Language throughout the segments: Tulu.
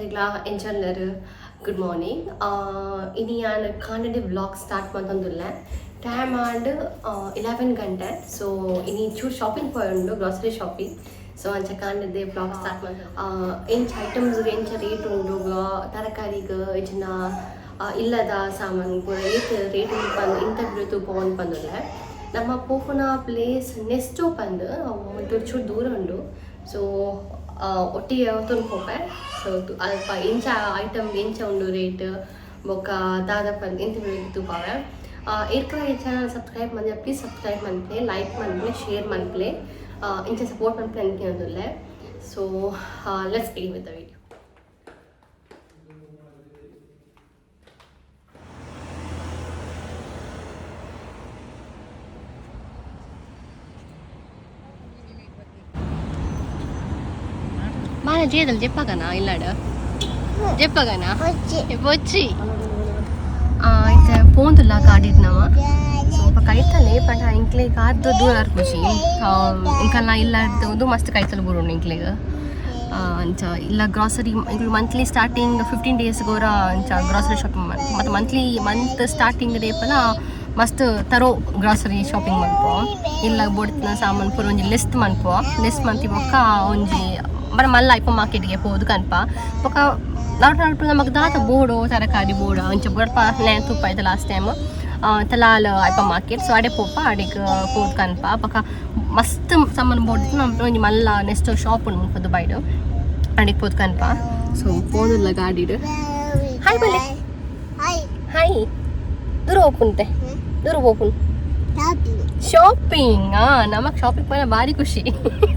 ಮಾತೆರೆಗ್ಲಾ ಎಂಚೊಲ್ಲೆರ್. Good morning. ಇನಿ ಯಾನ್ ಕಾಂಡೆಡೆ ವ್ಲಾಗ್ ಸ್ಟಾರ್ಟ್ ಮಂತೊಂದುಲ್ಲೆ. ಟೈಮ್ ಆಂಡ್ 11 ಗಂಟೆ. ಸೊ ಇನಿ ಚೂರು ಶಾಪಿಂಗ್ ಪೋಯೊಂಡು, ಗ್ರಾಸರಿ ಶಾಪಿಂಗ್. ಸೊ ಅಂಚ ಕಾಂಡೆದೆ ವ್ಲಾಗ್ ಸ್ಟಾರ್ಟ್ ಮಂತ ಎಂಚ ಐಟಮ್ಸ್, ಎಂಚ ರೇಟ್ ಉಂಡು, ತರಕಾರಿಗ್ ಇಜ್ಜಿಂಡ ಇಲ್ಲದ ಸಾಮಾನ್ ಪೂರ ಏತ್ ರೇಟ್ ಉಂಡು ಪಂದ್ ಇಂತ ತೂಪೊಂದು ಪಂದುಲ್ಲೆ. ನಮ್ಮ ಪೋಪುನ ಪ್ಲೇಸ್ ನೆಸ್ಟೋ ಪಂದ್, ಅವು ಮುಲ್ತ ಚೂರು ದೂರ ಉಂಡು. ಸೊ ಒಟ್ಟಿಗೆ ಅವತ್ತೊಂದು ಪೋಪೆ. ಸೊ ಅಲ್ಪ ಎಂಚ ಐಟಮ್, ಎಂಚ ಉಂಡು ರೇಟ್, ಬೊಕ್ಕ ದಾದ ಪಂದ್ ಇಂತ ತೂಪಾವೆ. ಏರ್ಕಲ ಈ ಚಾನಲ್ ಸಬ್ಸ್ಕ್ರೈಬ್ ಮಂದೆ, ಪ್ಲೀಸ್ ಸಬ್ಸ್ಕ್ರೈಬ್ ಮನ್ಪುಲೆ, ಲೈಕ್ ಮನ್ಪುಲೆ, ಶೇರ್ ಮನ್ಪುಲೆ, ಇಂಚ support ಮನ್ಪುಲೆ ಅಂದ್ಕೊಂದುಲ್ಲೆ. So let's begin with the video. ಮಾನ ಜೇದಲ್ ಜೆಪ್ಪಗನ ಇಲ್ಲಾಡ ಜೆಪ್ಪಗನ ಬೊಚ್ಚಿ ಇತ್ತೆ ಪೋಂದುಲ್ಲ ಗಾಡಿಡ್ ನಮ. ಸ್ವಲ್ಪ ಕೈತಲೆ ಪಂಡ ಎಂಕ್ಲೆಗ್ ಆದ್ ದೂರ ಅರ್ಪುಜಿ. ಎಂಕಲ್ನ ಇಲ್ಲಾಡ್ದು ಮಸ್ತ್ ಕೈತಲ್ ಬೂರುಂಡು ಎಂಕ್ಲೆಗ್. ಅಂಚ ಇಲ್ಲ ಗ್ರಾಸರಿ ಎಂಕ್ಲು ಮಂತ್ಲಿ ಸ್ಟಾರ್ಟಿಂಗ್ 15 ಡೇಸ್ ಗೋರ ಅಂಚ ಗ್ರಾಸರಿ ಶಾಪಿಂಗ್ ಮತ್ತು ಮಂತ್ಲಿ ಮಂತ್ ಸ್ಟಾರ್ಟಿಂಗ್ ಡೇಪಲ ಮಸ್ತ್ ತರೋ ಗ್ರಾಸರಿ ಶಾಪಿಂಗ್ ಮನ್ಪುವ. ಇಲ್ಲ ಬೋಡ್ತಿನ ಸಾಮಾನು ಪೂರ ಒಂಜಿ ಲಿಸ್ಟ್ ಮನ್ಪುವ. ಲಿಸ್ಟ್ ಮಂತಿ ಬೊಕ್ಕ ಒಂಜಿ ಬರ ಮಲ್ಲ ಐಪ ಮಾರ್ಕೆಟ್ಗೆ ಪೋದು ಕನ್ಪ. ಬೊಕ್ಕ ನಡು ನಡು ನಮಕ್ ದಾತ ಬೋಡು, ತರಕಾರಿ ಬೋಡು ಅಂಚ ಬರ್ಪ ನೇನ್ ತೂಪ ಇತ್ತೆ ಲಾಸ್ಟ್ ಟೈಮ್ ತಲಾಲ್ ಐಪ ಮಾರ್ಕೆಟ್. ಸೊ ಅಡೆ ಪೋಪ, ಅಡೆಗ್ ಪೋದು ಕನ್ಪ. ಬೊಕ್ಕ ಮಸ್ತ್ ಸಾಮಾನು ಬೋಡು ನಮ್ಮ ಒಂಜಿ ಮಲ್ಲ ನೆಕ್ಸ್ಟ್ ಶಾಪ್ ಉಂಡು ಮುಲ್ಪ ದುಬೈಡ್, ಅಡೆಗ್ ಪೋದು ಕನ್ಪ. ಸೊ ಪೋದುಲ್ಲ ಗಾಡಿಡ್. ಹಾಯ್ ಬಲೆ. ಹಾಯ್. ದೂರ ಹೋಪುಂತೆ, ದೂರ ಹೋಪುನ್. ಶಾಪಿಂಗ್ ನಮಕ್ ಶಾಪಿಂಗ್ ಪೋನ ಭಾರಿ ಖುಷಿ.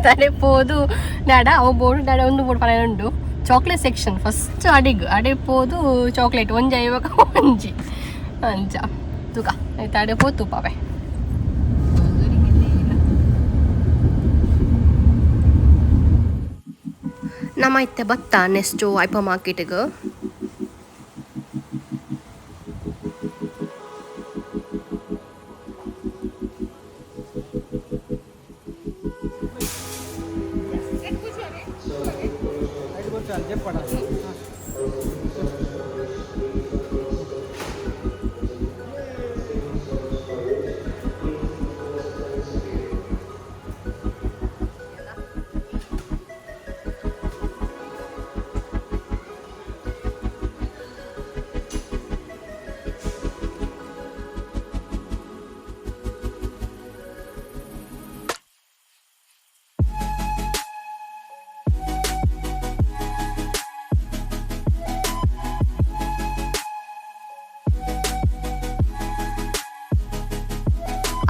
ತಡೆ ಪೋದು ದಾಡ ಅವು ಬೋಡು ದಾಡ ಒಂದು ಬೋಡು ಪನ ಉಂಡು. ಚಾಕ್ಲೇಟ್ ಸೆಕ್ಷನ್ ಫಸ್ಟ್ ಅಡಿಗ್ ಅಡೆ ಪೋದು ಚಾಕ್ಲೇಟ್ ಒಂಜಿ ಐವಕ ಒಂಜಿ ಅಂಚ ತೂಕ. ಆಯ್ತು, ಅಡೆ ಪೋದು ತೂಪಾವೆ. ನಮ್ಮ ಇತ್ತೆ ಬತ್ತ ನೆಕ್ಸ್ಟು ಐಪ ಮಾರ್ಕೆಟ್ಗೆ.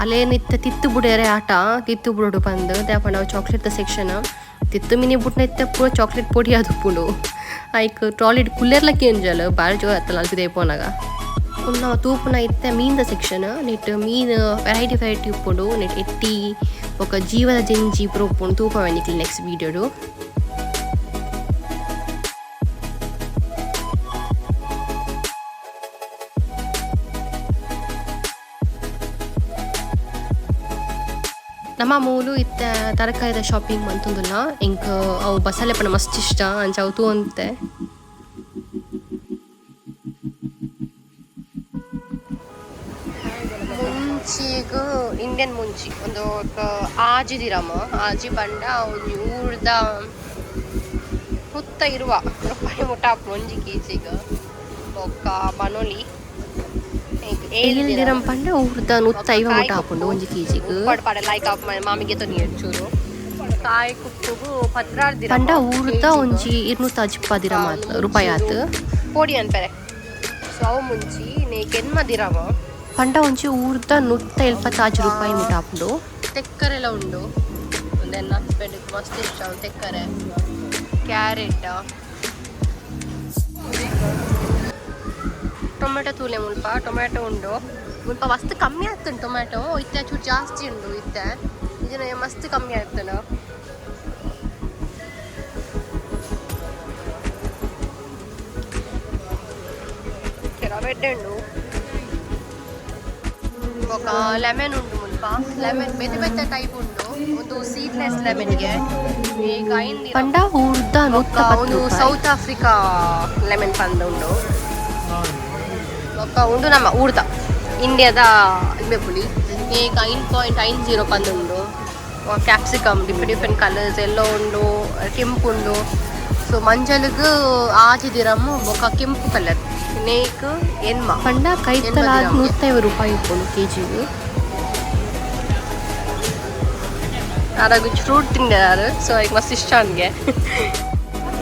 ಅಲ್ಲೇನಿತ್ತ ತಿತ್ತು ಬುಡೇರೆ ಆಟ, ತಿತ್ತು ಬುಡೋಡು ಪಂದ್ ದಾಪಂಡ ಅವು ಚಾಕ್ಲೇಟ್ ಸೆಕ್ಷನ್. ತಿತ್ತು ಮಿನಿ ಬುಟ್ನ ಇತ್ತೆ ಪೂರ ಚಾಕ್ಲೇಟ್ ಪೊಡಿ ಆದುಪ್ಪುಂಡು. ಐಕ್ ಟ್ರಾಲಿಡ್ ಕುಲ್ಲೆರ್ಲ ಕೇಂಜಲ್ ಬಾರಿ ಜೋರ್ ಅತ್ತಲ್ಲ ಅಲ್ಪಿದೆ ಪೋನಾಗ. ಉನ್ನ ತೂಪುನ ಇತ್ತೆ ಮೀನ್ದ ಸೆಕ್ಷನ್. ನೆಟ್ ಮೀನ್ ವೆರೈಟಿ ವೆರೈಟಿ ಉಪ್ಪುಂಡು. ನೆಟ್ ಎಟ್ಟಿ ಬೊಕ ಜೀವದ ಜೆಂಜಿ ಪೂರ ಉಪ್ಪುಂಡು. ತೂಪವೆ ನಿಕ್ಲ್ ನೆಕ್ಸ್ಟ್ ವೀಡಿಯೋಡು. ನಮ್ಮ ಮೂಲು ಇತ್ತೆ ತರಕಾರಿದ ಶಾಪಿಂಗ್ ಮಂತೊಂದುಲ್ಲ. ಎಂಕ್ ಅವು ಬಸಳೆ ಪಂಡ ಮಸ್ತ್ ಇಷ್ಟ, ಅಂಚ ಅವು ತೂವೊಂತೆ. ಮುಂಚಿಗ್ ಇಂಡಿಯನ್ ಮುಂಚಿ ಒಂದು ಆಜಿ ದಿರಮ್. ಆಜಿ ಪಂಡ ಒಂಜಿ ಊರ್ದ ಹುತ್ತ ಇರುವ ರೂಪಾಯಿ ಮುಟ್ಟ ಆಪುಂಡು ಒಂಜಿ ಕೆಜಿಗ್. ಬೊಕ್ಕ ಬನೊಲಿ ಏಳ್ ದಿರಮ್ ಪಂಡ ಊರ್ದ 150 ಮುಟ್ಟ ಆಪುಂಡು ಒಂಜಿ ಕೆಜಿಗ್. ಲೈಕ್ ಮಾಮಿಗೆ ಚೂರು ಕಾಯಿ ಕುಪ್ಪುಗು 16 ದಿರಮ್ ಪಂಡ ಊರ್ದ ಒಂಜಿ 250 ದಿರಮ್ ಆತ್ ರೂಪಾಯಿ ಆತ್. ಪೋಡಿ ಅನ್ಪೆರೆ. ಸೊ ಅವು ಮುಂಚಿ ನೇಕ್ ಎನ್ಮ ದಿರಮ್ ಪಂಡ ಒಂಜಿ ಊರ್ದ 175 ರೂಪಾಯಿ ಮುಟ್ಟ ಆಪುಂಡು. ತೆಕ್ಕರೆಲ್ಲ ಉಂಡು. ಒಂದೆನ್ನ ಹಸ್ಬೆಂಡ್ ಮಸ್ತ್ ಇಷ್ಟ ತೆಕ್ಕರೆ. ಕ್ಯಾರೆಟ್, ಟೊಮೆಟೊ ತೂಲೆ ಮುಲ್ಪ ಟೊಮೆಟೊ ಉಂಡು. ಮುಲ್ಪ ಮಸ್ತ್ ಕಮ್ಮಿ ಆಗ್ತುಂಡು ಟೊಮೆಟೊ. ಇತ್ತೆ ಚೂರು ಜಾಸ್ತಿ ಉಂಡು ಇತ್ತೆ, ಇಜನ ಮಸ್ತ್ ಕಮ್ಮಿ ಆಗ್ತುಂಡು. ಕೆಲವು ಉಂಡು. ಬೊಕ ಲೆಮನ್ ಉಂಡು ಮುಲ್ಪ. ಲೆಮನ್ ಬೇತೆ ಬೇತೆ ಟೈಪ್ ಉಂಡು. ಒಂದು ಸೀಡ್ಲೆಸ್ ಲೆಮನ್ಗೆ ಈಗ ಐದು. ಪಂಡ ಊರ್ದ ನೂತ್ತ ಪತ್ತು ಒಂದು ರೂಪಾಯಿ. ಸೌತ್ ಆಫ್ರಿಕಾ ಲೆಮನ್ ಪಂದ್ ಉಂಡು. ಬೊಕ್ಕ ಉಂಡು ನಮ್ಮ ಊರ್ದ ಇಂಡಿಯಾದ ಲಿಂಬೆಪುಳಿ. ಈಗ 5.50 ಪಂದುಂಡು. ಕ್ಯಾಪ್ಸಿಕಮ್ ಡಿಫ್ರೆಂಟ್ ಡಿಫ್ರೆಂಟ್ ಕಲರ್ಸ್ ಎಲ್ಲೋ ಉಂಡು, ಕೆಂಪು ಉಂಡು. ಸೊ ಮಂಜಲ್ಗ್ 6 ದಿರಮ್. ಬೊಕ್ಕ ಕೆಂಪು ಕಲರ್ ನೇಕ್ ಎನ್ಮ. ಪಂಡ ಕೈತಲಾದ್ 150 ರೂಪಾಯಿ ಉಪ್ಪುಂಡು ಕೆಜಿಗ್. ಆರಾಗ ಫ್ರೂಟ್ ತಿಂದಾರು. ಸೊ ಈಗ ಮಸ್ತ್ ಇಷ್ಟ ನನಗೆ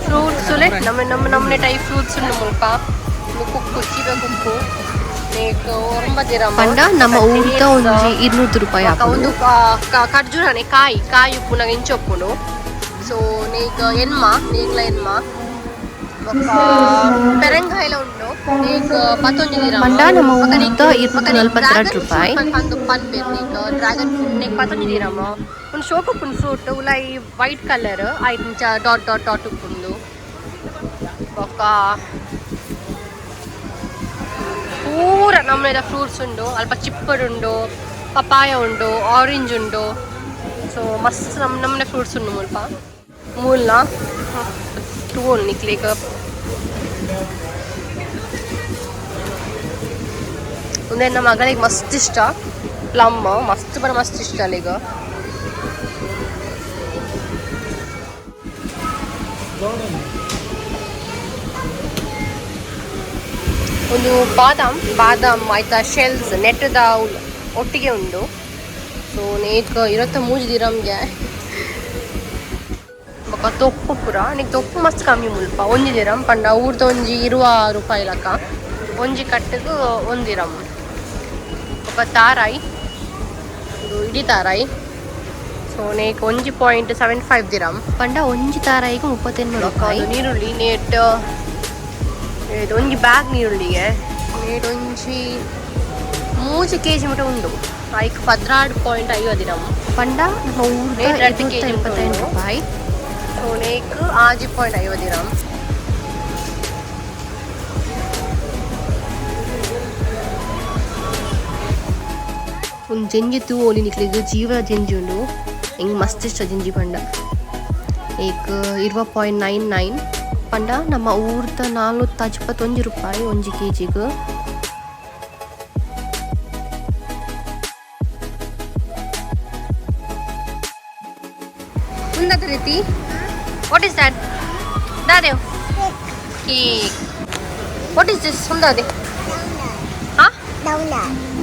ಫ್ರೂಟ್ಸ್. ನಮ್ಮ ನಮ್ಮ ನಮ್ಮನೆ ಟೈಪ್ ಫ್ರೂಟ್ಸ್ ಉಂಡು ಮುಲ್ಪ. ಕುಕ್ಕು, ಚೀಪೆ ಕುಕ್ಕು ನೇಕ್ 9 ದಿರಮ್. ಪಂಡ ನಮ್ಮ ಊರ್ದ ಒಂಜಿ 200 ರೂಪಾಯಿ ಒಂದು ಆಪುಂಡು. ಖರ್ಜೂರನೆ ಕಾಯಿ ಕಾಯಿ ಉಪ್ಪುನಾಗ ಇಂಚ ಉಪ್ಪುಂಡು. ಸೊ ನೇಕ್ ಎನ್ಮ, ನೇಕ್ಲ ಎನ್ಮ. ಬೊಕ್ಕ ಪೆರಂಗಾಯಿಲ ಉಂಡು. ನೇಕ್ 11 ದಿರಮ್. ಪಂಡ ನಮ್ಮ ಊರ್ದ 242 ರೂಪಾಯಿ. ಪಂದು ಪನ್ಪೆರ್ ನೇಕ್ ಡ್ರ್ಯಾಗನ್ ಫ್ರೂಟ್. ನೇಕ್ 11 ದಿರಮ್. ಒಂದು ಶೋಕ್ ಉಪ್ಪುಂಡು ಫ್ರೂಟ್ ಉಲಾಯಿ ವೈಟ್ ಕಲರ್, ಐದಿಂಚ ಡಾಟ್ ಡಾಟ್ ಡಾಟ್ ಉಪ್ಪುಂಡು. ಬೊಕ್ಕ ಪೂರ ನಮ್ಮನೆದ ಫ್ರೂಟ್ಸ್ ಉಂಡು. ಅಲ್ಪ ಚಿಪ್ಪಡ್ ಉಂಡು, ಪಪಾಯ ಉಂಡು, ಆರೆಂಜ್ ಉಂಡು. ಸೊ ಮಸ್ತ್ ನಮ್ಮ ನಮ್ಮನೆ ಫ್ರೂಟ್ಸ್ ಉಂಡು ಮುಲ್ಪ. ಮೂಲ್ನ ಟೂ ನಿಕ್ಲೇಕ ಉಂದೆ ನಮ್ಮ ಮಗಳಿಗೆ ಮಸ್ತ್ ಇಷ್ಟ ಪ್ಲಮ್. ಮಸ್ತ್ ಬರ ಮಸ್ತ್ ಇಷ್ಟ ಅಲ್ಲಿಗ. ಒಂದು ಬಾದಾಮ್, ಬಾದಾಮ್ ಆಯ್ತಾ, ಶೆಲ್ಸ್ ನೆಟ್ಟದ ಒಟ್ಟಿಗೆ ಉಂಡು. ಸೊ ನೇಕ್ 23 ದಿರಮ್ಗೆ. ಬೊಕ್ಕ ತೊಪ್ಪು ಪೂರ. ನಿಕ್ ತೊಪ್ಪು ಮಸ್ತ್ ಕಮ್ಮಿ ಮುಲ್ಪ. 1 ದಿರಮ್. ಪಂಡ ಊರ್ದ ಒಂಜಿ 20 ರೂಪಾಯಿ ಲಕ್ಕ. ಒಂಜಿ ಕಟ್ಟುಗು 1 ದಿರಮ್. ಬೊಕ್ಕ ತಾರಾಯಿ, ಇದು ಇಡೀ ತಾರಾಯಿ. ಸೊ ನೇಕ್ 1.75 ದಿರಮ್. ಪಂಡ ಒಂಜಿ ತಾರಾಯಿಗ್ 38 ಬೊಕ್ಕ ರೂಪಾಯಿ. ಒಂದು ನೀರುಳ್ಳಿ ನೇಟ್ ಇದು ಒಂಜಿ ಬ್ಯಾಗ್ ನೀರುಳ್ಳಿಗೆ. ನೇಟ್ ಒಂಜಿ 3 ಕೆಜಿ ಮುಟ ಉಂಡು. ಐಕ್ 12.50 ದಿರಮ್. ಪಂಡ ನಮ್ಮ ಊರ್ದ ನೇಟ್ ರಡ್ಡ್ 275 ಕೆಜಿ ಉಂಡು. ರೂಪಾಯಿ. ಸೊ ನೇಕ್ 6.50 ದಿರಮ್. ಒಂದು ಜಂಜಿ ತೂವೊಲಿ ನಿಕ್ಲೆಗ್. ಜೀವ ಜಂಜಿ ಉಂಡು. ಎಂಕ್ ಮಸ್ತ್ ಇಷ್ಟ ಜಂಜಿ ಪಂಡ. ಏಕ್ 20.99. ಪಂಡ ನಮ್ಮ ಊರ್ದ 441 ರೂಪಾಯಿ 1 ಕೆಜಿಗ್. ಉಂದದ ರೀತಿ. What is that? ದಾದೇವ್? Cake. What is this? ಉಂದಾದೆ? ಹಾ,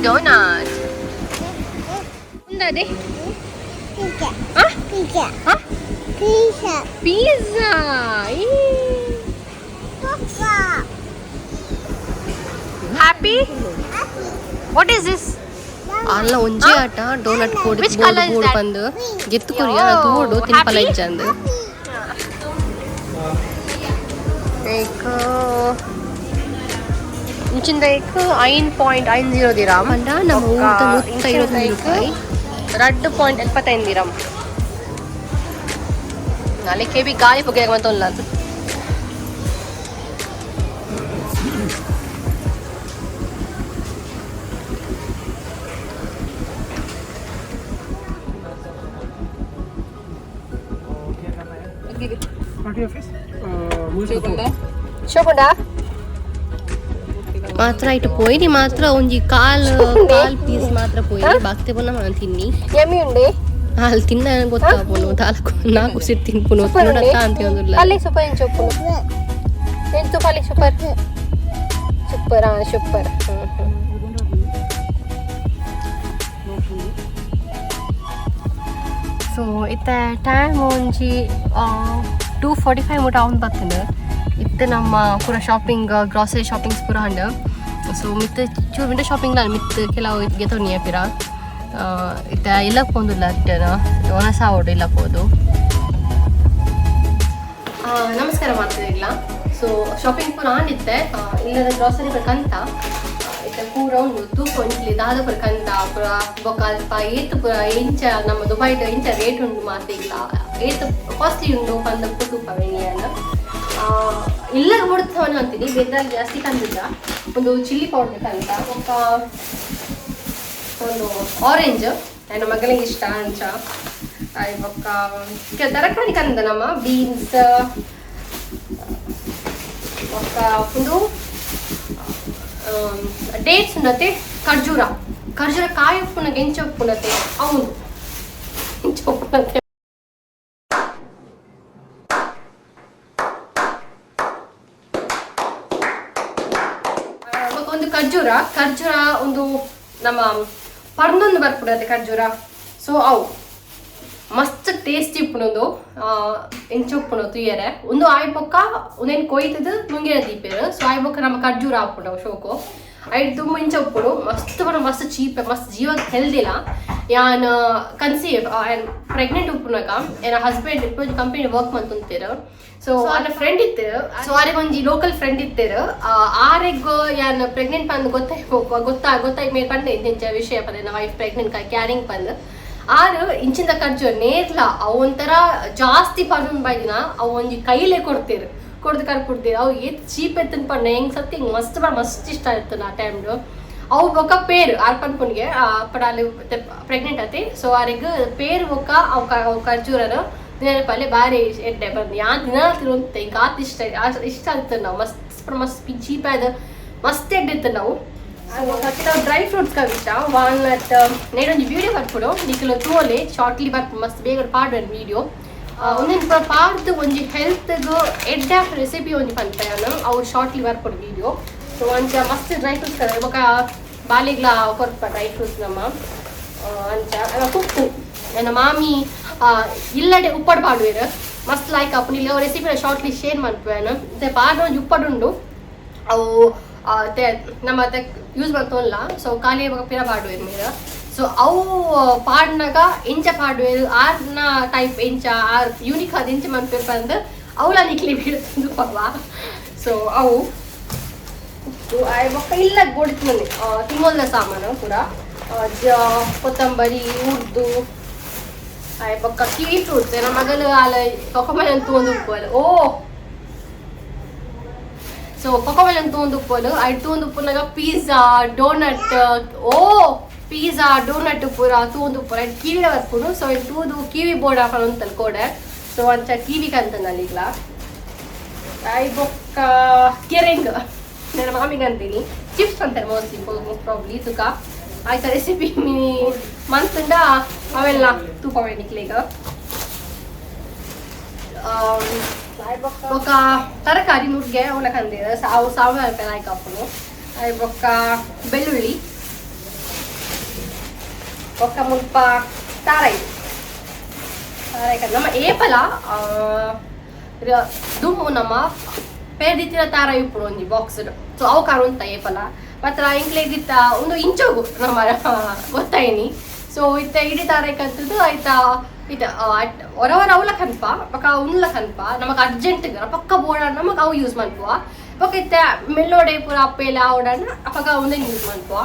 ಡೋನಟ್. ಉಂದಾದೆ? ಹಾ ಹಾ, pizza. Happy. What is this? ಅಲ್ಲ, ಒಂಜಿ ಆಟ ಡೋನಟ್ ಕೊಡಿ. Which colour is ಬೋಡು that? ಪಂದ್ ಗೆತ್ತು ಕೊರಿಯ ತೂಡು ತಿನ್ಪಲ ಇಜ್ಜಂದ್. ಏಕ್ ಇಂಚಿಂದ ಏಕ್ 5.50 ದಿರಾಮ್. ಪಂಡ ನಮ್ಮ ಊರ್ದ 151 ರೂಪಾಯಿ. 2.75 ದಿರಾಮ್. ನಾಳೆ ಕೆಬಿ ಗಾಳಿ ಪೊಗೆ ಅಂತ ಉಲ್ಲ. Party office. ಶೋಕುಂಡಾ? ಮಾತ್ರ ಇಟ್ಟು ಪೋಯಿನಿ ಮಾತ್ರ ಒಂಜಿ ಕಾಲ್ ಕಾಲ್ ಪೀಸ್ ಮಾತ್ರ ಪೋಯಿನಿ. ಬಾಕ್ತೆ ಪುನ ಮಾನ್ ತಿನ್ನಿ. ಯಮ್ಮಿ ಉಂಡೆ. ಅಲ್ ತಿನ್ನ ಗೊತ್ತಾಪುನು ತಾಲಕು ನಾಕು ಸಿಟ್ ತಿನ್ಪುನು. ಸೂಪರ್ ಉಂಡೆ. ನೋಡತ್ತ ಅಂತ ಒಂದುಲ್ಲ. ಅಲ್ಲಿ ಸೂಪರ್ ಏನು ಚೊಪ್ಪುನು ಏನು ತುಪ್ಪ ಅಲ್ಲಿ. Super super. ಹಾಂ, ಸೂಪರ್. ಹ್ಞೂ ಹ್ಞೂ. ಸೊ ಇತ್ತೆ ಟೈಮ್ ಒಂಜಿ 2:45 ಮುಟ ಅವ್ನು ಬರ್ತದೆ. ಇತ್ತೆ ನಮ್ಮ ಪೂರ ಶಾಪಿಂಗ್, ಗ್ರಾಸರಿ ಶಾಪಿಂಗ್ಸ್ ಪೂರ ಹಂಡ. ಸೊ ಮಿತ್ತ ಚೂರು ವಿಂಡೋ ಶಾಪಿಂಗ್ ಮಿತ್ತು ಕೆಲವು ಗೆತೊನಿಯ ಪಿರ. ಇತ್ತೆ ಇಲ್ಲ ಪೋಂದುಲ್ಲ ರಿಟರ್ನ್ ಒಣಸ ಆವೊಡು ಇಲ್ಲ ಪೋದು. ನಮಸ್ಕಾರ ಮಾತಾಡಿಲ್ಲ. ಸೊ ಶಾಪಿಂಗ್ ಪೂರ ಆಂಡಿತ್ತೆ. ಇಲ್ಲದ ಗ್ರಾಸರಿ ಕಂತ ಇತ್ತೆ ಪೂರ ಉಂಡು. ತೂಕ ಒಂಚ್ಲಿ ದಾದ ಪೂರ ಕಂತ ಪೂರ. ಬೊಕ್ಕ ಅಲ್ಪ ಏತ್ ಪೂರ ಇಂಚ ನಮ್ಮ ದುಬೈಡ್ ಇಂಚ ರೇಟ್ ಉಂಡು ಮಾತಿಗ್ಲ, ಏತ್ ಕಾಸ್ಟ್ಲಿ ಉಂಡು ಪಂದ ತೂಪ ವೆನಿಯನ್. ಇಲ್ಲ ಕೊಡ್ತವನ ಅಂತೀನಿ. ಬೇರೆ ಜಾಸ್ತಿ ಕಂದಿಲ್ಲ. ಒಂದು ಚಿಲ್ಲಿ ಪೌಡರ್ ಕಂತ. ಬೊಕ್ಕ ಒಂದು ಆರೆಂಜ್, ನನ್ನ ಮಗಳಿಗೆ ಇಷ್ಟ ಅಂಚ. ಆಯ್ ಬೊಕ್ಕ ತರಕಾರಿ ಕಂದ ನಮ್ಮ ಬೀನ್ಸ್ ಬೊಕ್ಕ ಒಂದು ಡೇಟ್ಸ್ ಉಂಡತೆ, ಖರ್ಜೂರ, ಖರ್ಜೂರ ಕಾಯಿ ಉಪ್ಪುನ ಎಂಚ ಉಪ್ಪುನತೆ అవును ಎಂಚ ಉಪ್ಪುನತೆ. ಬೊಕ್ಕ ಒಂದು ಖರ್ಜೂರ, ಖರ್ಜೂರ ಒಂದು ನಮ್ಮ ಪರ್ನೊಂದು ಬರ್ಪುಡತೆ ಖರ್ಜೂರ. ಸೊ ಅವು ಮಸ್ತ್ ಟೇಸ್ಟಿ ಉಪ್ಪುನೊಂದು ಎಂಚ ಉಪ್ಪುನು ತುಯ್ಯರೆ. ಒಂದು ಆಯ್ ಬೊಕ್ಕ ಉಂದೆನ್ ಕೊಯ್ತದ ನುಂಗೇರ ದೀಪೇರು. ಸೊ ಆಯ್ ಬೊಕ್ಕ ನಮ್ಮ ಖರ್ಜೂರ ಆಪುಂಡು ಶೋಕು. ಐಟ್ ತುಂಬ ಇಂಚ ಉಪ್ಪುಡು ಮಸ್ತ್ ಪಂಡ ಮಸ್ತ್ ಚೀಪ್, ಮಸ್ತ್ ಜೀವಕ್ಕೆ ಹೆಲ್ದಿಲ. ಯಾನ್ ಕನ್ಸೀವ್ ಪ್ರೆಗ್ನೆಂಟ್ ಉಪ್ಪುನಗ ಎನ್ನ ಹಸ್ಬೆಂಡ್ ಕಂಪನಿ ವರ್ಕ್ ಮಂತುಂತೇರು. ಸೊ ಆನ ಫ್ರೆಂಡ್ ಇತ್ತೇರು. ಸೊ ಆರೆಗ್ ಒಂಜಿ ಲೋಕಲ್ ಫ್ರೆಂಡ್ ಇತ್ತೇರು. ಆರೆಗ್ ಯಾನ್ ಪ್ರೆಗ್ನೆಂಟ್ ಪಂದ್ ಗೊತ್ತಾಯ್ ಗೊತ್ತಾ ಗೊತ್ತಾಯ್ ಮೇಲ್ ಪಂಡೆ ಇಂಚ ವಿಷಯ ಪಂದೆ, ನನ್ನ ವೈಫ್ ಪ್ರೆಗ್ನೆಂಟ್ ಕ್ಯಾರಿಂಗ್ ಪಂದ್. ಆರು ಇಂಚಿಂದ ಖರ್ಜು ನೇರ್ಲ ಅವು ಒಂಥರ ಜಾಸ್ತಿ ಪಂದ್ ಬೈದಿನ ಅವು ಒಂಜಿ ಕೈಲೇ ಕೊಡ್ತೇರು, ಕೊಡ್ದು ಕರ್ಕೊಡ್ತೀರಿ. ಅವು ಏತ್ ಚೀಪ್ ಎತ್ತನ್ ಪಂಡ ಹೆಂಗ್ ಸತ್ಯ ಹಿಂಗ್ ಮಸ್ತ್ ಬ ಮಸ್ತ್ ಇಷ್ಟ ಆಯ್ತು ಆ ಟೈಮ್. ಅವು ಬೊಕ್ಕ ಪೇರು ಆರ್ ಪನ್ಪುನ್ಗೆ ಪಡ ಅಲ್ಲಿ ಪ್ರೆಗ್ನೆಂಟ್ ಆತಿ. ಸೊ ಆರೆಗ್ ಪೇರು ಬೊಕ್ಕ ಅವು ಅವು ಖರ್ಜೂರನು ದಿನ ಪಲ್ಯ ಬಾರಿ ಎಡ್ಡೆ ಬಂದು ಯಾನ್ ದಿನ ತಿರುವಂತೆ. ಹಿಂಗೆ ಆತ್ ಇಷ್ಟ ಇಷ್ಟ ಆಗ್ತದೆ. ನಾವು ಮಸ್ತ್ ಮಸ್ತ್ ಚೀಪ್ ಆದ ಮಸ್ತ್ ಎಡ್ಡೆ ಇತ್ತು. ನಾವು ಡ್ರೈ ಫ್ರೂಟ್ಸ್ ಕವಿತ ವಾಲ್ನಟ್ ನೇಡೊಂಜಿ ವೀಡಿಯೋ ಬರ್ಪುಡು, ನಿಕುಲು ತೂವೊಲಿ. ಶಾರ್ಟ್ಲಿ ಬರ್ಪು, ಮಸ್ತ್ ಬೇಗ ಪಾಡುವೆನ್ ವೀಡಿಯೋ. ಒಂದೊಂದು ಪೂರ ಪಾಡ್ದು ಒಂಜಿ ಹೆಲ್ತ್ಗ್ ಎಡ್ಡೆ ರೆಸಿಪಿ ಒಂಜಿ ಪನ್ಪೆ ಯಾನ್. ಅವು ಶಾರ್ಟ್ಲಿ ಬರ್ಪುಡು ವೀಡಿಯೋ. ಸೊ ಅಂಚ ಮಸ್ತ್ ಡ್ರೈ ಫ್ರೂಟ್ಸ್ ಕದ ಬೊಕ ಬಾಲೆಗ್ಲ ಕೊರ್ಪ ಡ್ರೈ ಫ್ರೂಟ್ಸ್ ನಮ್ಮ. ಅಂಚ ಕುಕ್ಕು ನನ್ನ ಮಾಮಿ ಇಲ್ಲಡೆ ಉಪ್ಪಡ್ ಪಾಡುವೆರ್, ಮಸ್ತ್ ಲೈಕ್ ಆಪುಂಡು. ಇಲ್ಲಿ ರೆಸಿಪಿ ಶಾರ್ಟ್ಲಿ ಶೇರ್ ಮನ್ಪುವೆನ್. ಇತ್ತೆ ಪಾಡ್ನ ಒಂಜಿ ಉಪ್ಪಡ್ ಉಂಡು, ಅವು ನಮ್ಮ ಯೂಸ್ ಮಂತೊನ್ಲ. ಸೊ ಖಾಲಿ ಬೊಕ ಪಿರ ಪಾಡುವೆರ್ ಮೇರ್. ಸೊ ಅವು ಪಾಡ್ನಗ ಎಂಚ ಪಾಡುವೆರ್, ಆರ್ನ ಟೈಪ್ ಎಂಚ, ಆರ್ ಯೂನಿಕ್ ಆದ್ ಎಂಚ ಮನ್ಪೆರ್ ಪಂದ್ ಅವುಲ ನಿಕ್ಲೆ ಬೀಳ್ತಂದು ಪವ. ಸೊ ಅವು ಉಪ್ಪು ಆಯ್ ಬೊಕ್ಕ ಇಲ್ಲ ಬೋಡಿತ್ತು ಮನೆ ತಿಂಗೊಲ್ದ ಸಾಮಾನು ಪೂರ, ಜ ಕೊತ್ತಂಬರಿ, ಉರ್ದು, ಆಯ್ ಬೊಕ್ಕ ಕಿವಿ ಫ್ರೂಟ್ಸ್. ನಮ್ಮ ಮಗಲು ಅಲ್ಲ ಕೊಕೊಮೆಲನ್ ತೂವೊಂದು ಉಪ್ಪುವಲ್. ಓ ಸೊ ಕೊಕೊಮೆಲನ್ ತೂವೊಂದು ಉಪ್ಪುವಲ್. ಐಟ್ ತೂವೊಂದು ಉಪ್ಪುನಗ ಪಿಜ್ಜಾ, ಡೋನಟ್, ಓ ಪಿಜ್ಜಾ, ಡೋನಟ್ ಪೂರ ತೂವೊಂದು ಉಪ್ಪುನ. ಐಟ್ ಕಿವಿ ಬರ್ಪುಂಡು. ಸೊ ಐಟ್ ತೂದು ಕಿವಿ ಬೋರ್ಡ್ ಹಾಕೊಂಡು ಕೋಡೆ. ಸೊ ಅಂಚ ಕಿವಿ ಕಂತನಲ್ಲಿಗ್ಲ. ಆಯ್ ಬೊಕ್ಕ ಕೆರೆಂಗ್ ನನ್ನ ಮಾಮಿಗೆ ಅಂತೀನಿ. ಚಿಪ್ಸ್ ಅಂತಾರೆ ಮೋಸ್ಟ್ಲಿ, ಮೋಸ್ಟ್ ಪ್ರಾಬ್ಲಿ ತುಕ. ಆಯ್ತಾ ರೆಸಿಪಿ ಮಂತುಂಡ ಅವೆಲ್ಲ ತೂಪವೆ ನಿಕ್ಲೆಗ್. ಬೊಕ್ಕ ತರಕಾರಿ ನುಗ್ಗೆ ಅವನ ಕಂದಿರ ಅವು 1000 ರೂಪಾಯಿ ಲಾಯ್ಕ್ ಆಪುಂಡು. ಆಯ್ ಬೊಕ್ಕ ಬೆಳ್ಳುಳ್ಳಿ, ಬೊಕ್ಕ ಮುಲ್ಪ ತಾರಾಯಿ. ತಾರಾಯಿ ನಮ್ಮ ಏಪಲ ದುಮ್ಮು ನಮ್ಮ ಪೇರ್ದಿತ್ತಿನ ತಾರಾಯಿ ಉಪ್ಪುಡು ಒಂಜಿ ಬಾಕ್ಸ್. ಸೊ ಅವು ಕಾರು ಉಂತ ಏಪಲ ಮಾತ್ರ ಇಂಕ್ಲೆಗಿತ್ತ ಒಂದು ಇಂಚೋಗು ನಮ್ಮ ಗೊತ್ತಾಯಿನಿ. ಸೊ ಇತ್ತ ಇಡೀ ತಾರಾಯಿ ಕಂತದ್ದು ಆಯ್ತಾ. ಇತ್ತ ಹೊರ ಹೊರ ಅವಲ ಕನ್ಪ ಬೊಕ ಉನ್ಲ ಕನ್ಪ ನಮಕ್ ಅರ್ಜೆಂಟ್ ಪಕ್ಕ ಬೋಡ ನಮಕ್ ಅವು ಯೂಸ್ ಮನ್ಪುವ. ಬೊಕ ಇತ್ತ ಮೆಲ್ಲೋಡೆ ಪೂರ ಅಪ್ಪೆಲ ಆವಡನ ಅಪಗ ಒಂದೆನ್ ಯೂಸ್ ಮನ್ಪುವ.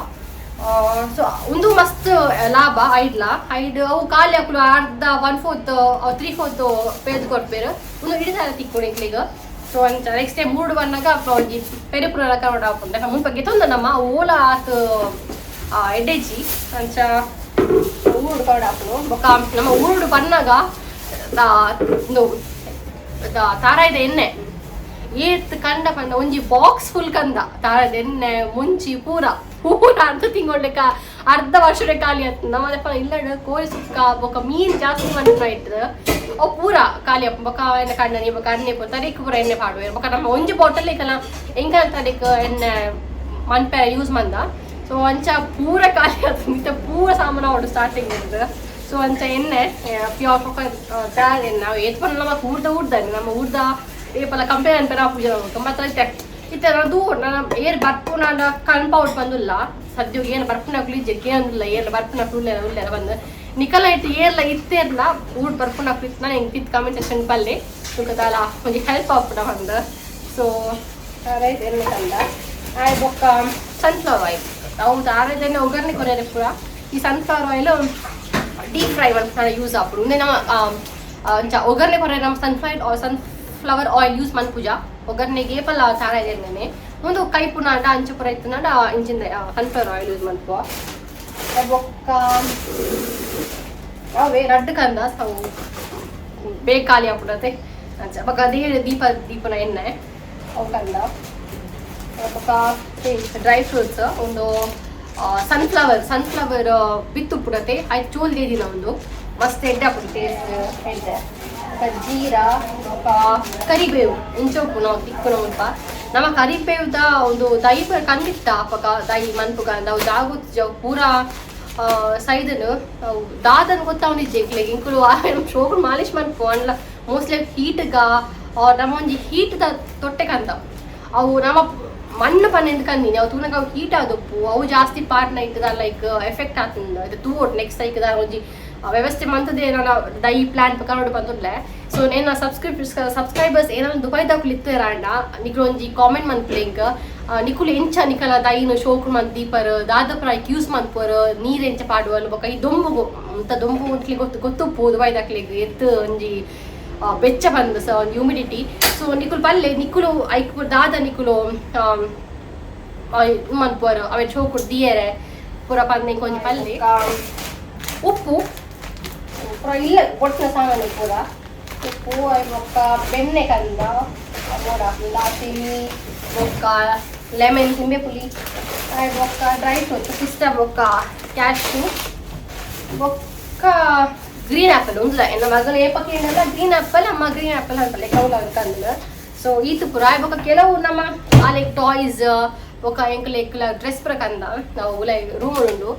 ಸೊ ಒಂದು ಮಸ್ತ್ ಲಾಭ ಐಡ್ಲ ಐಡ್. ಅವು ಖಾಲಿ ಅಕುಲು ಅರ್ಧ 1/4 3/4 ಪೇದ್ ಕೊರ್ಪೆರ್. ಉಂದು ಇಡೀ ಸಾರ ತಿಕ್ಕುಂಡು ಎಂಕ್ಲೆಗ್. ಸೊ ಅಂಚ ನೆಕ್ಸ್ಟ್ ಟೈಮ್ ಮೂಡು ಬನ್ನಗ ಒಂಜಿ ಪೆರೆ ಪೂರ ಕವಡ್ ಆಪುಂಡು. ಮುಲ್ಪ ಗೆತೊಂದ ನಮ್ಮ ಓಲ ಆತ್ ಎಡ್ಡೆಜ್ಜಿ. ಅಂಚ ಊರುಡು ಕವಡ್ ಆಪುಂಡು. ಬೊಕ್ಕ ನಮ್ಮ ಊರುಡು ಬನ್ನಗ ಉಂದು ತಾರಾಯಿದ ಎಣ್ಣೆ ಏತ್ ಕಂಡ ಪಂಡ ಒಂಜಿ ಬಾಕ್ಸ್ ಫುಲ್ ಕಂದ. ತಾರಾಯಿದ ಎಣ್ಣೆ ಮುಂಚಿ ಪೂರ ಪೂರ ಅರ್ಧ ತಿಂಗೊಳ್ಳಿಕ ಅರ್ಧ ವರ್ಷದ ಖಾಲಿ ಆಯ್ತು. ನಮ್ಮ ಇಲ್ಲ ಕೋಳಿ ಸುಕ್ಕ ಬೊಕ್ಕ ಮೀನ್ ಜಾಸ್ತಿ ಮನ್ಪುನ ಇಟ್ಟದ ಅವು ಪೂರ ಖಾಲಿ ಆಪುಂಡು. ಬೊಕ್ಕ ಎಣ್ಣೆ ಕಣ್ಣನಿ ಬೊಕ್ಕ ಅಣ್ಣೆ ಪೂರ ತರೀಕ್ ಪೂರ ಎಣ್ಣೆ ಪಾಡುವೆರ್. ಬೊಕ್ಕ ನಮ್ಮ ಒಂಜಿ ಬಾಟಲ್ ಇಕಲ ಎಂಕಲ್ ತರೀಕ್ ಎಣ್ಣೆ ಮನ್ಪೆ ಯೂಸ್ ಮಂದ. ಸೊ ಅಂಚ ಪೂರ ಖಾಲಿ ಆತು. ಇತ್ತೆ ಪೂರ ಸಾಮಾನು ಆವೊಡು ಸ್ಟಾರ್ಟಿಂಗ್ ಇರ್ತದೆ. ಸೊ ಅಂಚ ಎಣ್ಣೆ ಪ್ಯೂರ್ ತಯಾರ್ ಎಣ್ಣೆ ನಾವು ಏತ್ ಪಂಡ ನಮ್ಮ ಊರ್ದ ಊರ್ದಾನೆ ನಮ್ಮ ಊರ್ದ ಏಪಲ ಕಂಪೇರ್ ಅನ್ಪೆರ ಪೂಜೆ ಮಾತ್ರ. ಇತ್ತೆ ಇತ್ತೆ ದೂರ ನನ್ನ ಏರ್ ಬರ್ಪುನ ಕನ್ಪೌಟ್ ಬಂದುಲ್ಲ. ಸದ್ಯ ಏನು ಬರ್ಪುನಕ್ಲು ಇಜ್ಜೆ ಕೇಂದಿಲ್ಲ. ಏರ್ಲ ಬರ್ಪುನಕ್ಲು ಉಲ್ಲೆರ ಉಲ್ಲೆರ ಬಂದು ನಿಕಲ ಇಟ್ಟು ಏರ್ಲ ಇತ್ತೇರ್ಲ ಊರ್ ಬರ್ಪುನಕ್ಲು ಇತ್ತು. ನಾನು ಹೆಂಗೆ ತಿತ್ತು ಕಮೆಂಟ್ ಸೆಕ್ಷನ್ ಬಲ್ಲೆ ತುಕದಾಲ ಒಂಜಿ ಹೆಲ್ಪ್ ಆಪುನ ಬಂದು. ಸೊ ರೈಟ್ ಎಣ್ಣೆ ಕಂದ. ಆಯ್ ಬೊಕ್ಕ ಸನ್ಫ್ಲವರ್ ಆಯಿಲ್. ಅವು ದಾರದೆಣ್ಣೆ ಒಗ್ಗರಣೆ ಕೊರೆಯರೆ ಪೂರ ಈ ಸನ್ಫ್ಲವರ್ ಆಯಿಲ್ ಡೀಪ್ ಫ್ರೈ ಮನ್ಪುನ ಯೂಸ್ ಆಪುಂಡು. ಉಂದೆ ನಮ್ಮ ಅಂಚ ಒಗ್ಗರಣೆ ಕೊರೆಯರೆ ನಮ್ಮ ಸನ್ಫ್ಲವರ್ ಸನ್ಫ್ಲವರ್ ಆಯಿಲ್ ಯೂಸ್ ಮನ್ಪುಜ. ಒಗ್ಗರಣೆಗೆ ಏಪಲ ತಾರಾಯಿದ ಎಣ್ಣೆನೆ. ಉಂದು ಕೈಪುನ ಅಂಡ ಅಂಚ ಪೂರ ಇತ್ತುಂಡ ಇಂಚಿಂದ ಸನ್ಫ್ಲವರ್ ಆಯಿಲ್ ಯೂಸ್ ಮನ್ಪುವ. ಬೊಕ್ಕ ಅವೇ ರಡ್ಡ್ ಕಂದ ಅವು ಬೇಗ ಖಾಲಿ ಆಪುಂಡತೆ. ಅಂಚ ಬೊಕ ಅದೇ ದೀಪ ದೀಪನ ಎಣ್ಣೆ ಅವು ಕಂದ. ಬೊಕ ಡ್ರೈ ಫ್ರೂಟ್ಸ್, ಒಂದು ಸನ್ಫ್ಲವರ್, ಸನ್ಫ್ಲವರ್ ಬಿತ್ತು ಉಪ್ಪುಡತೆ. ಐಟ್ ಚೋಲ್ ದೀದಿನ ಒಂದು ಮಸ್ತ್ ಎಡ್ಡೆ ಆಪುಂಡು, ಟೇಸ್ಟ್ ಎಡ್ಡೆ. ಬೊಕ ಜೀರಾ, ಬೊಕ ಕರಿಬೇವು. ಇಂಚ ಉಪ್ಪು ನಾವು ತಿಕ್ಕುನ ಮುಲ್ಪ ನಮ್ಮ ಕರಿಬೇವುದ ಒಂದು ದೈ ಕಂದಿತ್ತ. ಅಪಗ ದೈ ಮನ್ಪುಗ ಅವು ದಾಗುತ್ತ ಪೂರಾ ಸೈದನು ಅವು ದಾದನ್ ಗೊತ್ತಾವನಿಜ್ಜೆ ಎಂಕ್ಲೆಗ್. ಎಂಕುಲು ಶೋಕುಡು ಮಾಲಿಶ್ ಮನ್ಪು ಅಂಡ್ಲ ಮೋಸ್ಟ್ಲಿ ಹೀಟ್ಗ ನಮ್ಮ ಒಂಜಿ ಹೀಟ್ದ ತೊಟ್ಟೆ ಕಂತ. ಅವು ನಮ್ಮ ಮಣ್ಣು ಪನ್ನೆಂದು ಕಂದಿನಿ. ಅವು ತೂನಗ ಅವು ಹೀಟ್ ಆದೊಪ್ಪು. ಅವು ಜಾಸ್ತಿ ಪಾಡ್ನ ಇಟ್ಟದ ಲೈಕ್ ಎಫೆಕ್ಟ್ ಆತಂದ. ಇದು ತೂವೊಡು, ನೆಕ್ಸ್ಟ್ ಐಕ್ ದಾದ ಒಂಜಿ ವ್ಯವಸ್ಥೆ ಮಂತದೆ ನಾನು ದೈ ಪ್ಲಾಂಟ್ ಕರೋಡು ಬಂದುಲ್ಲೆ. ಸೊ ಏನ ಸಬ್ಸ್ಕ್ರೈಬರ್ಸ್ ಏನಾದ್ರು ದುಬೈದಕುಲು ಇತ್ತೆರಾಂಡ ನಿಕುಲು ಒಂಜಿ ಕಾಮೆಂಟ್ ಮನ್ಪುಲೆ ಎಂಕ್. ನಿಕುಲು ಎಂಚ ನಿಕಲ ದೈನ್ ಶೋಕು ಮಂತ್ ದೀಪರ್, ದಾದ ಪುರ ಐಕ್ ಯೂಸ್ ಮನ್ಪುವರ್, ನೀರ್ ಎಂಚ ಪಾಡುವಲ್? ಬೊಕ ಈ ದೊಂಬುಗು ಅಂತ ದೊಂಬು ನಿಕ್ಲೆಗ್ ಗೊತ್ತು ಗೊತ್ತುಪ್ಪು, ದುಬೈದಕ್ಲೆಗ್ ಎತ್ ಒಂಜಿ ಬೆಚ್ಚ ಬಂದ್ ಸ ಒಂಜಿ ಹ್ಯೂಮಿಡಿಟಿ. ಸೊ ನಿಕುಲು ಪಲ್ಲೆ, ನಿಕುಲು ಐಕ್ ದಾದ ನಿಕುಲು ಮನ್ಪುವರ್, ಅವೆನ್ ಶೋಕುಡು ದಿಯರೆ ಪೂರ ಪಂದ್ ಎಂಕ್ ಒಂಜಿ ಪಲ್ಲೆ. ಉಪ್ಪು ಪೂರ ಇಲ್ಲ ಒಟ್ಟಿನ ಸಾಮಾನು ಪೂರ. ಉಪ್ಪು, ಬೊಕ್ಕ ಬೆಣ್ಣೆ ಕಂದ ದಾಲ್ಚಿನ್ನಿ, ಬೊಕ್ಕ ಲೆಮನ್, ನಿಂಬೆ ಪುಳಿ, ಬೊಕ್ಕ ಡ್ರೈ ಫ್ರೂಟ್ಸ್, ಪಿಸ್ತಾ ಬೊಕ್ಕ ಕ್ಯಾಶ್ಯೂ, ಬೊಕ್ಕ ಗ್ರೀನ್ ಆ್ಯಪಲ್. ಉಂದುಲ ಎನ್ನ ಮಗಳು ಏಪಕ್ಕೆ ಏನಲ್ಲ ಗ್ರೀನ್ ಆ್ಯಪಲ್ ಅಮ್ಮ, ಗ್ರೀನ್ ಆ್ಯಪಲ್ ಅನ್ಪಲೆ ಕೌಲ ಕಂದಲ. ಸೊ ಈತು ಪೂರ. ಬೊಕ್ಕ ಕೆಲವು ನಮ್ಮ ಲೈಕ್ ಟಾಯ್ಸ್, ಬೊಕ್ಕ ಎಂಕುಲು ಎಂಕುಲ ಡ್ರೆಸ್ ಪೂರ ಕಂದ. ನಾವು ಲೈಕ್ ರೂಮ್ ಉಂಡು.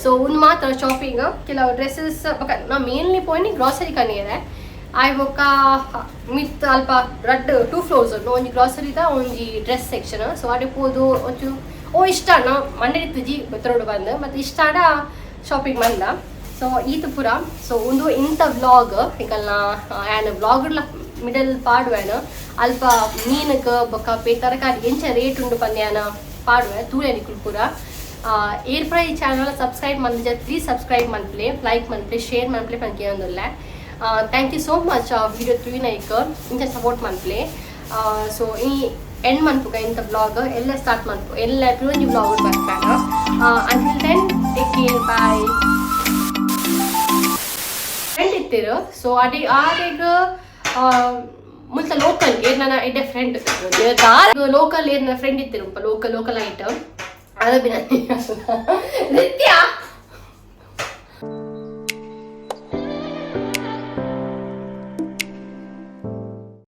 ಸೊ ಉಂದು ಮಾತ್ರ ಶಾಪಿಂಗ್, ಕೆಲವು ಡ್ರೆಸ್ಸಸ್. ಬೊಕ್ಕ ನಾವು ಮೇನ್ಲಿ ಪೋಯಿನಿ ಗ್ರಾಸರಿ ಕನಿಯರೆ. ಆಯ್ ಬೊಕ್ಕ ಮಿತ್ ಅಲ್ಪ ರಡ್ಡ್ ಟೂ ಫ್ಲೋರ್ಸ್ ಉಂಡು, ಒಂಜಿ ಗ್ರಾಸರಿದ, ಒಂಜಿ ಡ್ರೆಸ್ ಸೆಕ್ಷನ್. ಸೊ ಅಡೆ ಪೋದು ಒಂಚೂರು ಓ ಇಷ್ಟ ನಾವು ಮಂಡೆ ಇತ್ತುಜಿ ಗೊತ್ತರೋಡು ಬಂದು ಮತ್ತೆ ಇಷ್ಟ ಆಡ ಶಾಪಿಂಗ್ ಬಂದ. ಸೊ ಈತು ಪೂರ. ಸೊ ಒಂದು ಇಂಥ ವ್ಲಾಗ್ ಎಂಕಲ್ನ ಆ್ಯನ್ ವ್ಲಾಗ್ಲ ಮಿಡಲ್ ಪಾಡುವೆನು. ಅಲ್ಪ ಮೀನುಕ್ ಬೊಕ್ಕ ಪೇ ತರಕಾರಿ ಎಂಚ ರೇಟ್ ಉಂಡು ಪಂದ್ಯಾನ ಪಾಡುವೆ, ತೂಲೆ ನಿಕುಲು ಪೂರ. ಏರ್ fry channel subscribe ಮಂದಿಜ, please subscribe ಮನ್ಪ್ಲೆ, like ಮನ್ಪ್ಲೆ, share ಮನ್ಪ್ಲೆ ಪಂದ್ ಕೇಳೊಂದುಲ್ಲೆ. Thank you so much video ತೂಯಿನೈಕ್. ಇಂಚ ಸಪೋರ್ಟ್ ಮನ್ಪ್ಲೆ. ಸೊ ಈ ಎಂಡ್ ಮನ್ಪುಗ ಇಂಥ ವ್ಲಾಗ್ ಎಲ್ಲ ಸ್ಟಾರ್ಟ್ ಮನ್ಪು ಎಲ್ಲ ಒಂಜಿ ವ್ಲಾಗ್ ಬರ್ಪಾನ. Until then, take care, bye. Friend ಇತ್ತಿರು. ಸೊ ಅಡಿ ಆರೆಗ್ ಮುಲ್ತ ಲೋಕಲ್ ಏರ್ನ ಎಡ್ಡೆ ಫ್ರೆಂಡ್, ಲೋಕಲ್ ಏರ್ನ ಫ್ರೆಂಡ್ ಇತ್ತಿರು. ಲೋಕಲ್ ಲೋಕಲ್ ಐಟಮ್ ಅರಬಿನ ನಿತ್ಯ.